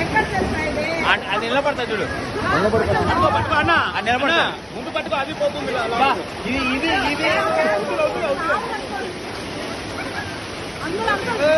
ఎక్కడ తెలుసా ఇది? అది నిలబడతా చూడు. పట్టుకో, పట్టుకో అన్న. అది నిలబడతా. ముందు పట్టుకో, అది పోతుంది. బా, ఇది ఇది ఇది అందరూ అందరూ.